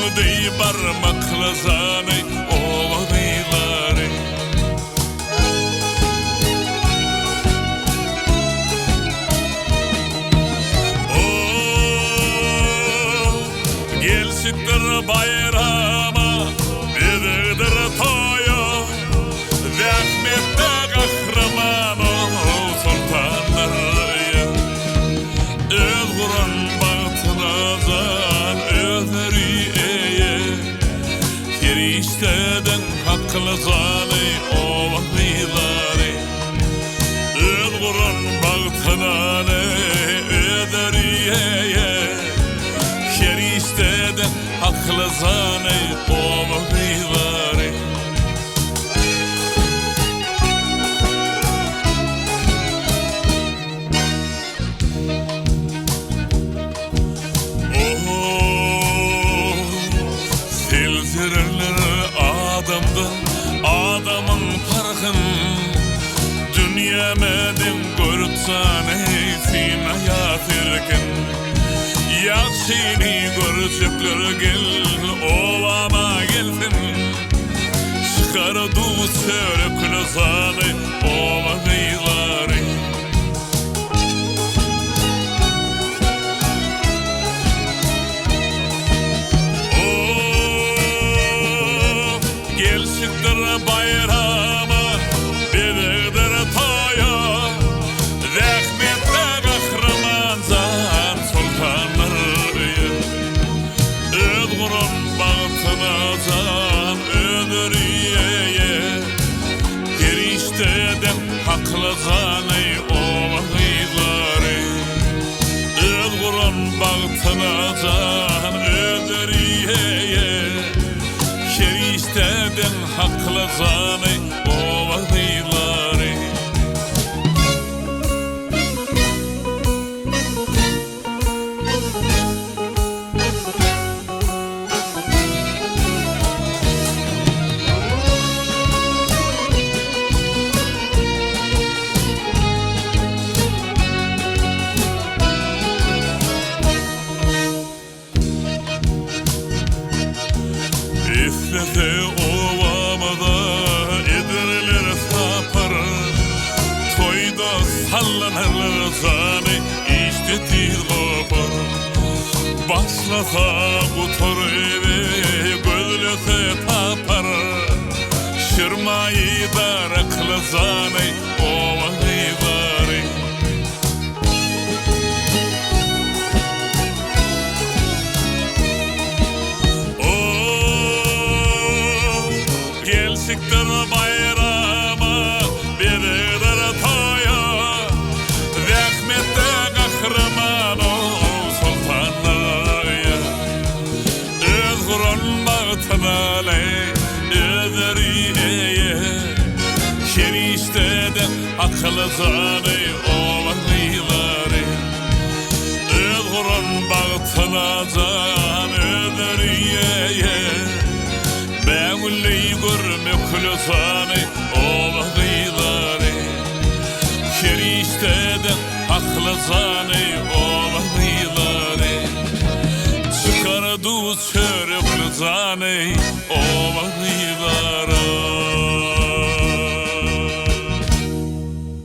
Hüwdi barmakly jany oba gyzlary. Oh, gelşikdir baýrama, bezegdir toýa, Zähmetde gahryman ol soltanlar öýe. Öz guran bagtyna jan özleri eýe. Perişdeden hakly jany oba gyzlary. Öz guran bagtyna özleri eýe. Perişdeden hakly jany oba gyzlary. Seljererler adamdan adamyň parhyn, Dünýäme deň görüp jany synaýas erkin. Ýagşyny görjekler gel obama gelsin, Çykar duz çörekli jany oba gyzlary. Oh, gelşikdir baýrama, bezegdir toýa, Zähmetde gahryman jan soltanlar öýe. Öz guran bagtyna jan özleri eýe. Perişdeden hakly jany oba gyzlary. Öz guran bagtyna jan özleri eýe. Perişdeden hakly jany oba gyzlary. Islese obamyza ederler sapar, Toýda sallanarlar jany işde tiz gopar. Başlasa gutar ebi gözlese tapar, Şirmaýy darakly jany oba gyzlary. Oh, gelşikdir baýrama, bezegdir toýa, Zähmetde gahryman ol soltanlar öýe. Öz guran bagtyna özleri eýe, Perişdeden akyly jany oba gyzlary. Öz guran bagtyna jan özleri eýe, Bägülli görmekli jany oba gyzlary. Perişdeden akly jany oba gyzlary. Çykar duz çörekli jany oba gyzlary.